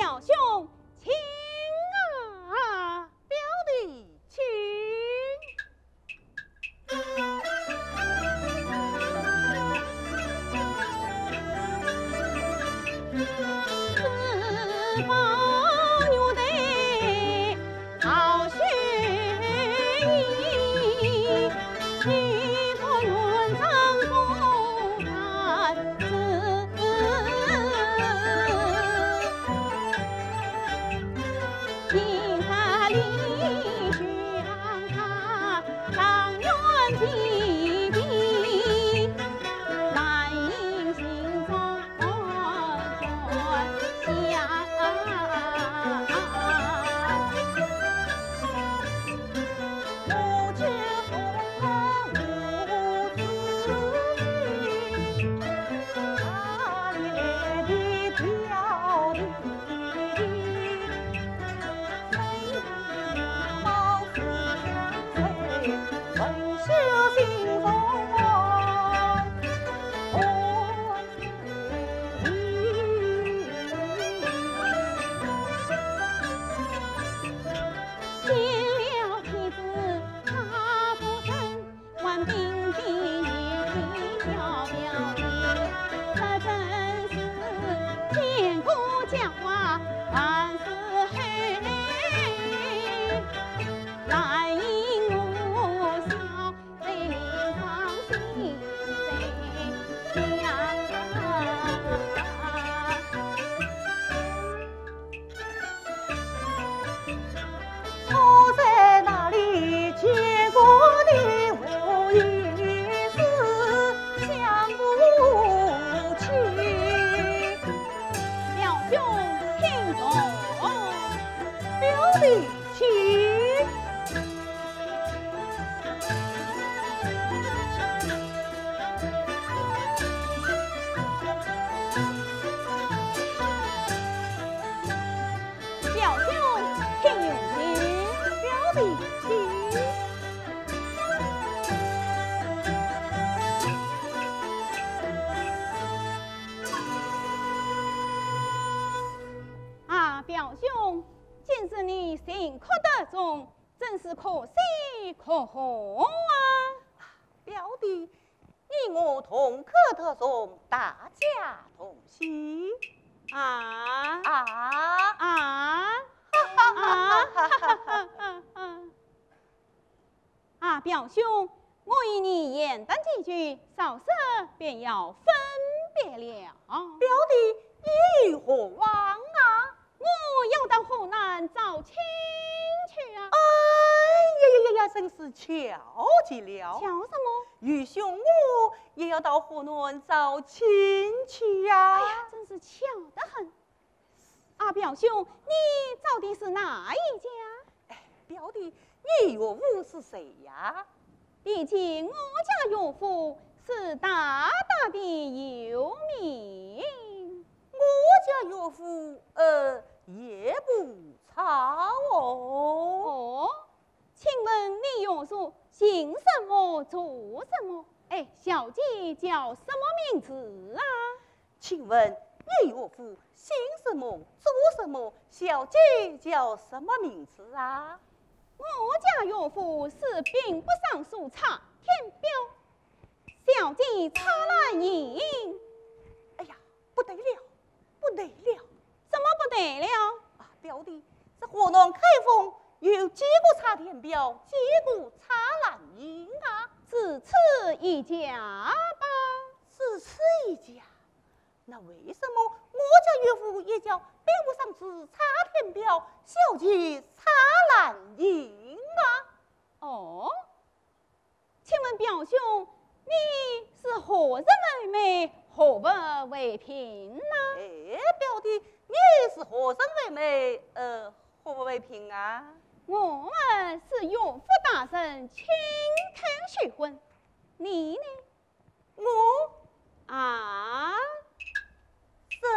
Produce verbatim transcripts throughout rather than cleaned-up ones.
表兄，请啊。表弟，请。表兄，请坐。表弟，请。 表兄，请用酒。表弟，请。啊，表兄，今日你新科得中，真是可喜可贺啊！表弟， 你我同科得中，大家同喜。啊？啊？啊？啊？啊，表兄，我与你言谈几句，稍事便要分别了。表弟，你有何往啊？ 我要到河南找亲去啊。哎呀呀呀呀，真是巧极了。巧什么？愚兄我也要到河南找亲去呀。哎呀，真是巧得很。啊，表兄，你找的是哪一家？哎，表弟，你岳父是谁呀？ 毕竟我家岳父是大大的有名。我家岳父，呃，也不差哦。哦，请问你岳父姓什么，做什么？哎，小姐叫什么名字啊？ 请问你岳父姓什么，做什么，小姐叫什么名字啊？我家岳父是兵部尚书蔡天彪，小姐蔡兰英。哎呀，不得了，不得了！怎么不得了？啊，表弟，这河南开封有几个蔡天彪，几个蔡兰英啊？只此一家吧。只此一家？ 那为什么我家岳父也叫兵部尚书蔡天彪，小姐蔡兰英啊？哦，请问表兄，你是何人为媒，何物为聘呢？哎，表弟，你是何人为媒，呃，何物为聘啊？我们是岳父大人亲口许婚，你呢？ 我啊，这。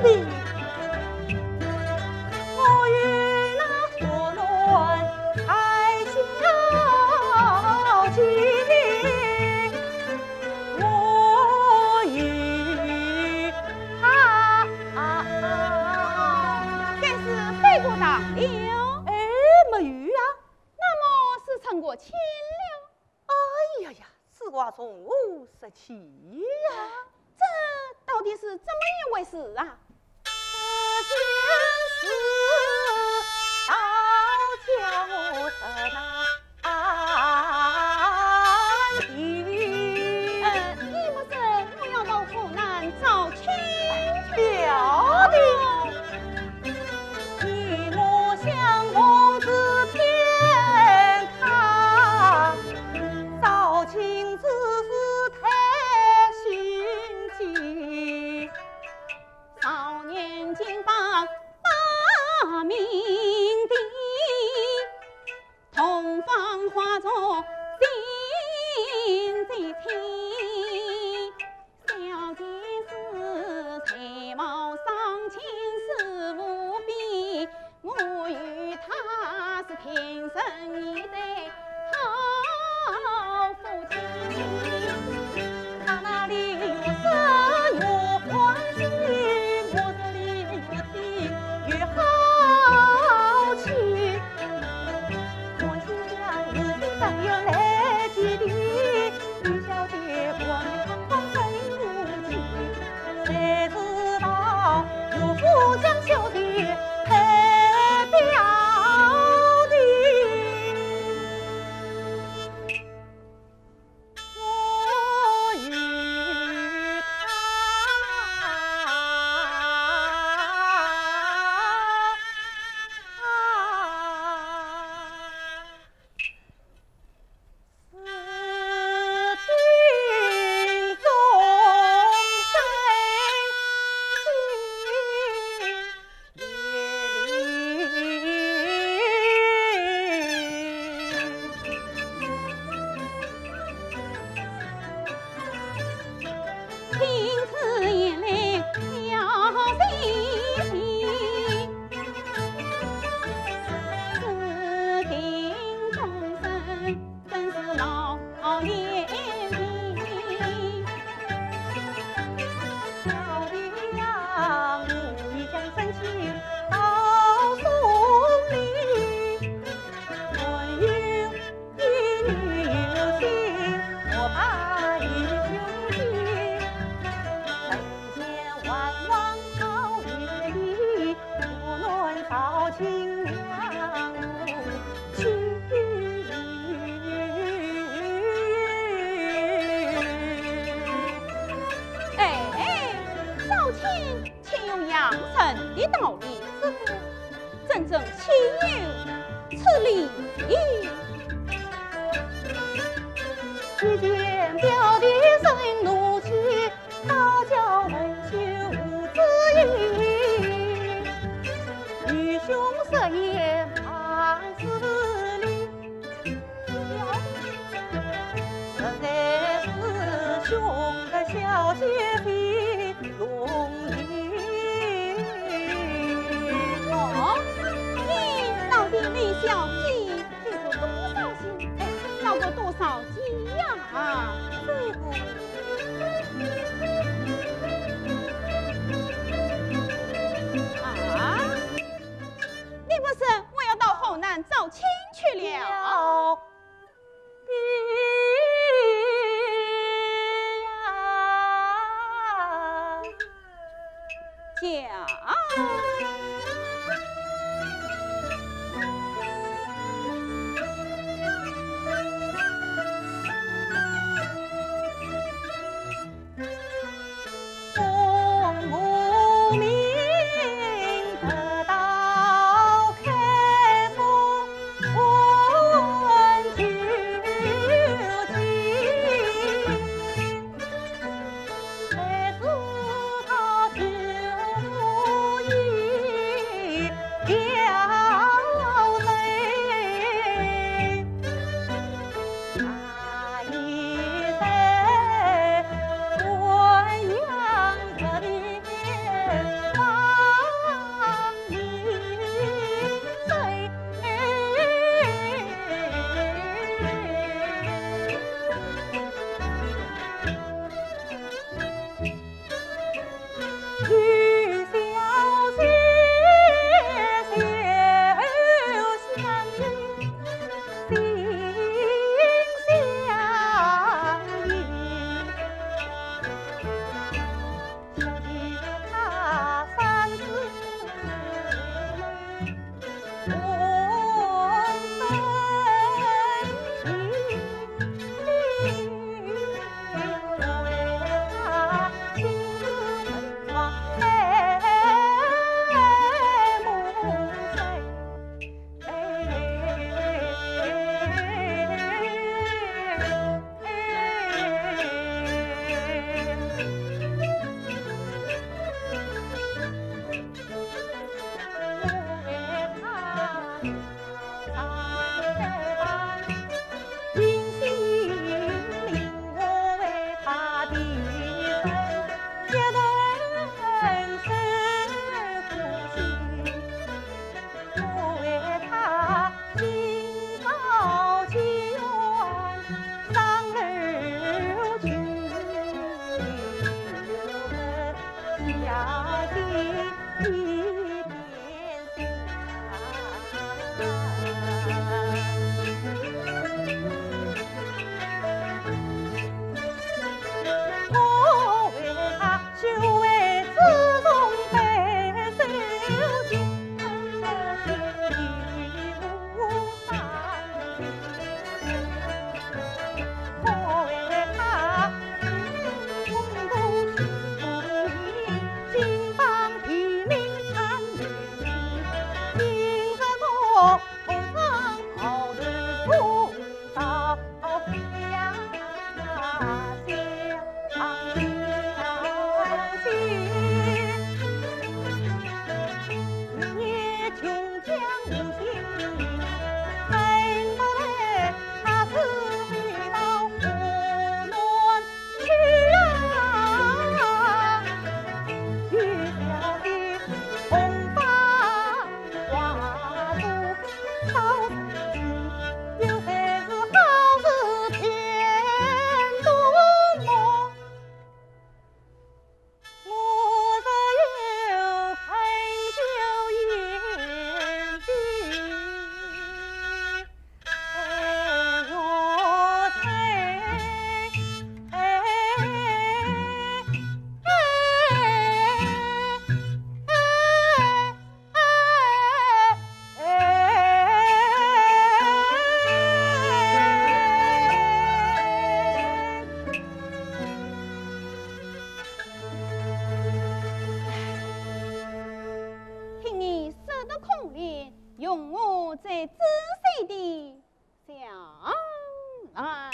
我与那河南海小姐，我与她。该是飞过大了。哎，没有呀。那么是成过亲了。 哎呀呀，此话从何说起呀？这到底是怎么一回事啊？这件事倒叫我实难定。呃，你不是我要到河南招亲去了？ 你我相逢之片刻，招亲之事太心急。少年金榜大名第，同窗花烛心最亲。 小姐是才貌双全是无比，我与她是天生一对好夫妻。她那里有山有黄金，我这里有地有豪气。 我心想，如今正月来祭地，与小姐我们堂堂真有情。谁知道岳父将小姐配表弟。 我与她是定终身。 真是老眼睛。小弟呀，我一腔真情告诉你，我有一女有心，我把你求情。人间万望好一地，不论朝清凉。 哎，招亲岂有养成的道理之说，真正岂有此理。一见表弟生怒气， 大叫文秀无知意，愚兄失言旁自理。实在是兄得小姐非容易。哦，你到底为小姐 费过多少心，哎，闹过多少鬼呀？这个……啊，你不是我要到河南招亲去了？讲。听你说得空灵，容我再仔细地想来。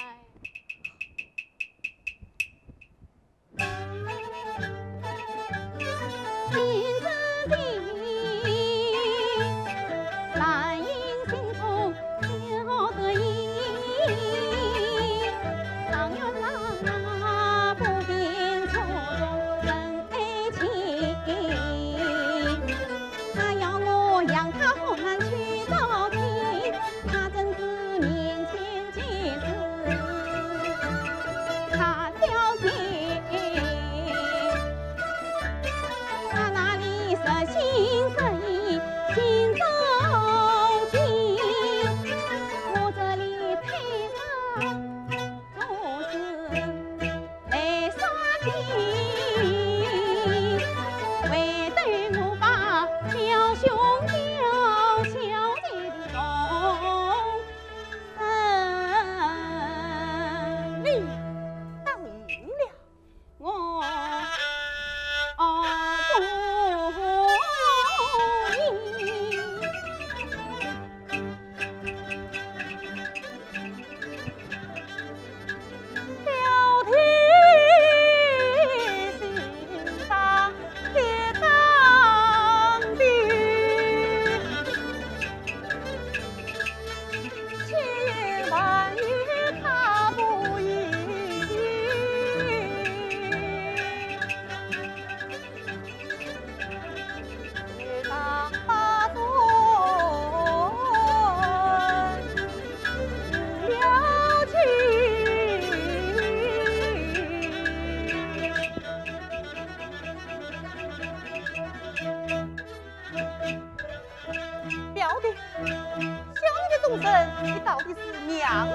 表弟，想你的终身，你到底是娘与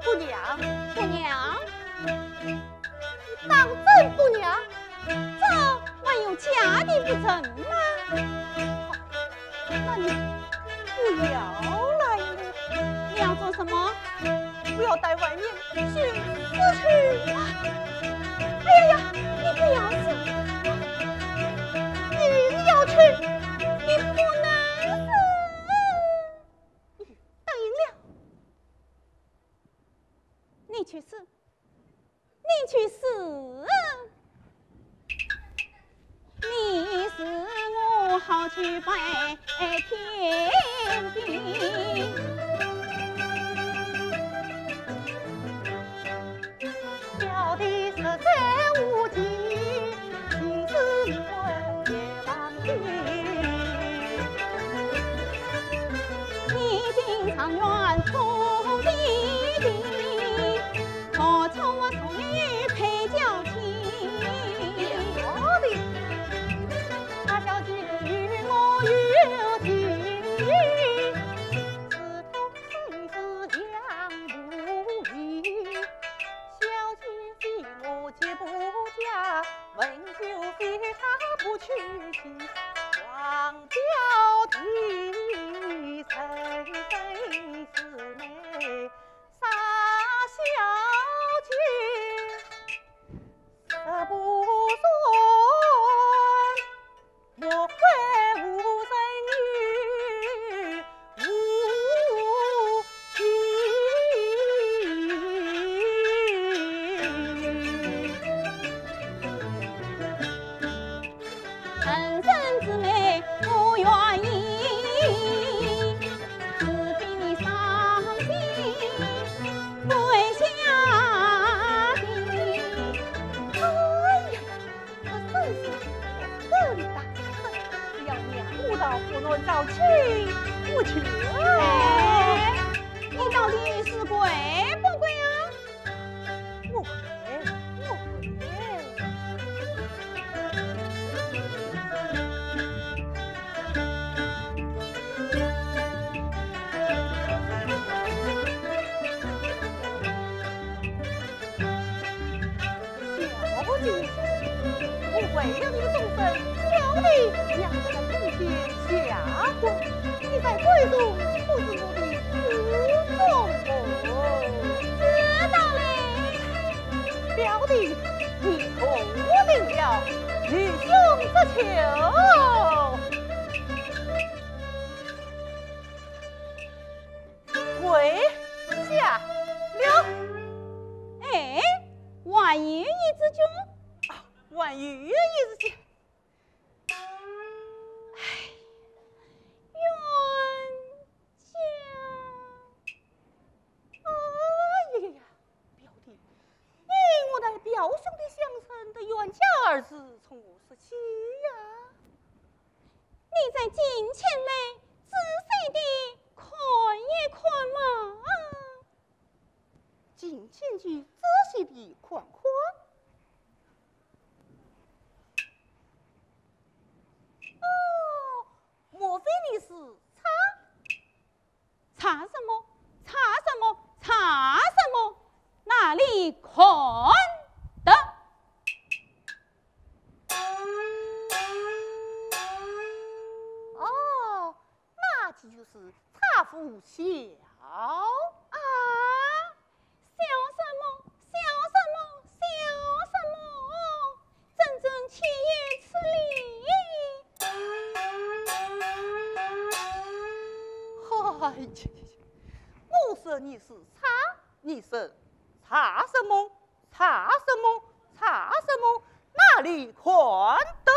不娘？不娘。你当真不娘？这还有假的不成吗？那你不要来了。你要做什么？不要在外面寻死去。哎呀呀，你不要死，你要去，你不能死。 答应了。你去死，你去死，你死我好去拜天地。老亲不求。哎，你到底是跪不跪啊？我跪，我跪。小姐，我为了你的终身，挑你养在了人间下官，你在闺中可是我的主公哦。知道嘞。表弟，你同我定了，女兄之求。跪下了。哎，还有一只脚。啊，还有一只脚。哎，冤家。哎呀呀呀，表弟，你我乃表兄弟相称的冤家二字，从何说起呀？ 你再近前来，仔细地看一看嘛。近前去仔细地看看。哦，莫非你是查 查什么？查什么？查什么？哪里看得？哦，那就是查夫小。啊？笑什么？笑什么？笑什么？ 真正岂有此理！哎呀呀呀！我说你是查，你说查什么？查什么？查什么？哪里看得？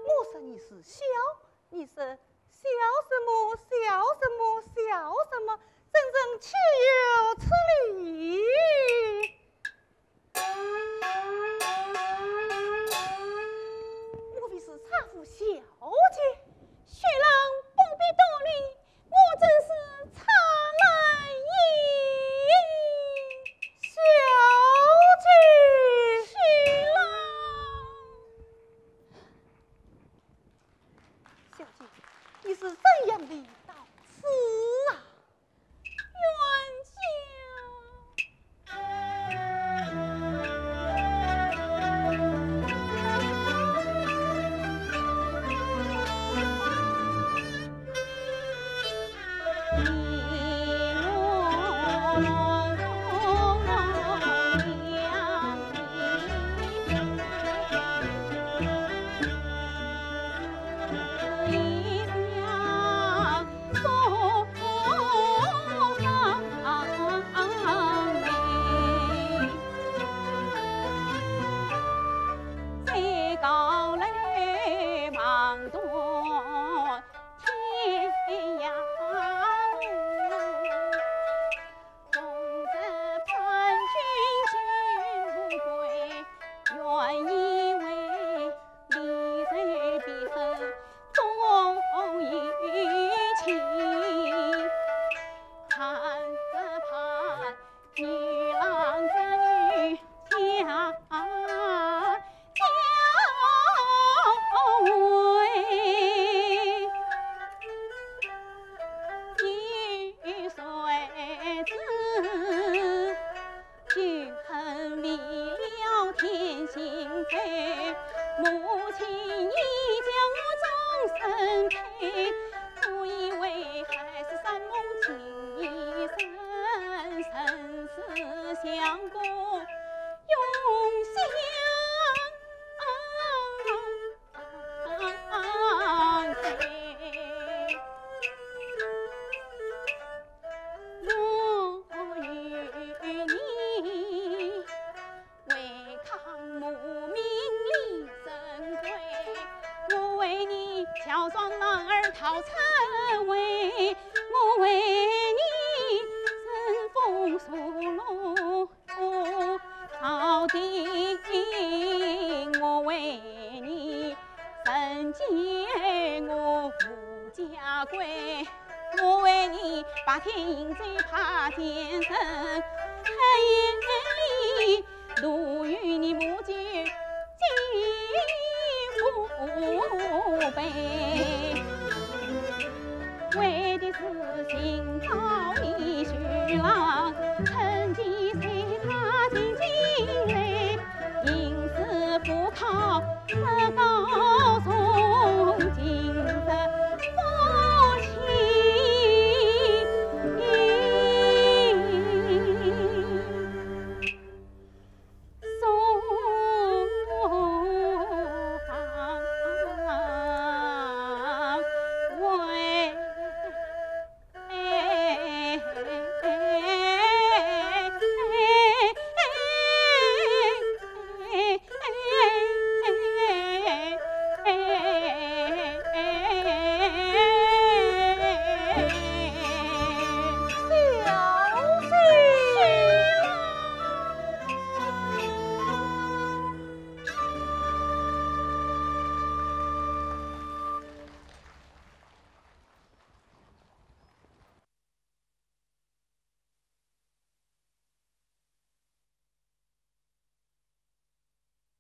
我说你是笑，你说 笑什么？笑什么？笑什么？真正岂有此理！莫非是查夫小姐？许郎不必多礼，我正是查兰英。小姐。许郎。 小姐，你是怎样的到此啊？冤家。怕前生黑夜里，独有你母亲金福杯，为的是寻找你去了。